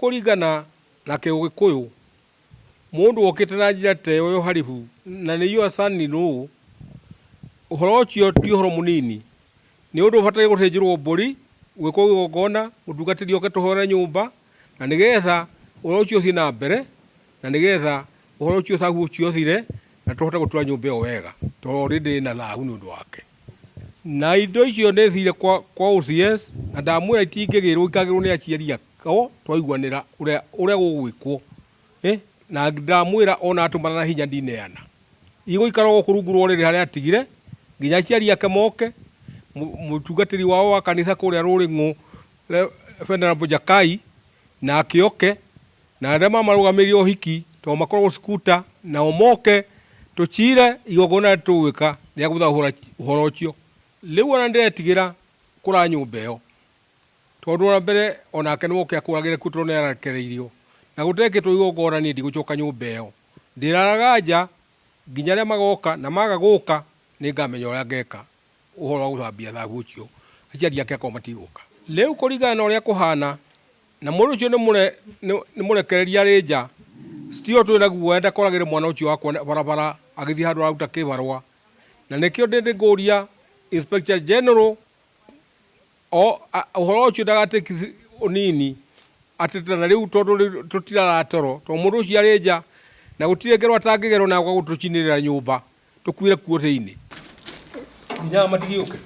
Kũringana na kĩũgĩkũyũ, mũndũ okĩte na njĩra ta ĩyo ya ũharibu na nĩ your son in law, ũhoro ũcio ti ũhoro mũnini. Nĩ ũndũ ũbataire gũthĩnjĩrwo mbũri, gwĩkwo igongona, mũtungatĩri oke tũhoere nyũmba, na nĩgetha ũhoro ũcio ũthiĩ na mbere, na nĩgetha ũhoro ũcio thahu ũcio ũthire, na tũhote gũtura nyũmba ĩyo wega, tondũ already ĩna thahu nĩ ũndũ wake. Na indo icio nĩ thire kwa, kwa OCS na ndamwĩra itingĩgĩrwo ikagĩrwo nĩ aciari akao twaiguanĩra ũrĩa ũrĩa gũgwĩkwo eh, na ndamwĩra ona atũmana na hinya ndineana igũikara gũkũ rungu rwa ũrĩrĩ harĩa atigire nginya aciari ake moke mũtungatĩri wao wa kanitha kũrĩa Rũrĩng'ũ Venerable Jakai nake oke na arĩa mamarũgamĩrĩire ũhiki tondũ makoragwo skuta nao moke tũcire igongona rĩrĩa tũgwĩka rĩa gũthahũra ũhoro ũcio. Rĩu ona nĩndĩretigĩra kũra nyũmba ĩyo tondũ ona mbere onake no oke akũragĩre kuo tondũ nĩarekereirio na gũtekĩtwo igongona niĩ ndigũcoka nyũmba ĩyo. Ndĩraraga nja nginya arĩa magoka na maga gũka nĩngamenya ũrĩa ngeka. Ũhoro wa gũthambia thahu ũcio aciari ake akorwo matigũka. Rĩu kũringana na ũrĩa kũhana, na mũndũ ũcio nĩ mũrekererie arĩ nja, still twĩ na guoya ndakoragĩre mwana ũcio wakwa barabara agĩthiĩ handũ araruta kĩbarũa. Na nĩkĩo ndĩ ngũria Inspector General o ũhoro ũcio ndaga take ũnini atĩ na rĩu tondũ rĩu tũtirara toro tondũ mũndũ ũcio arĩ nja na gũtirĩ ngero atangĩgerwo na agoka gũtũcinĩrĩra nyũmba tũkuĩre kuo thĩinĩ. Nginya matigĩũke.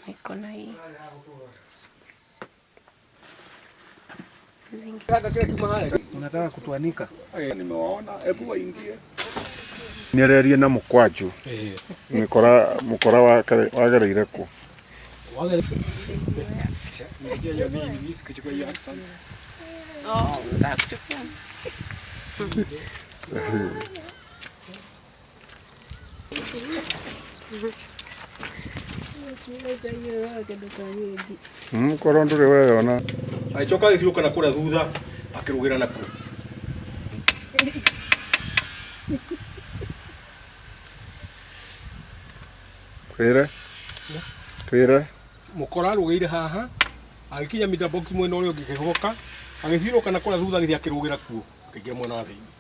Iko na hii Unataka kutuanika? Nimewaona, hebu waingie. Nĩarerie na mũkwanjũ mĩkora mũkora wagereire kũ? Oh, unataka kuchukua. Korwo ndũrĩ weyona. Agĩcoka agĩthiũrũrũka na kũrĩa thutha akĩrũgĩra nakuo. Twĩre twĩre. Mũkora arũgĩire haha agĩkinya meter box mwena ũrĩa ũngĩ akĩhũka agĩthiũrũrũka na kũrĩa thutha agĩthiĩ akĩrũgĩra kuo akĩingĩra mwena wa thĩinĩ.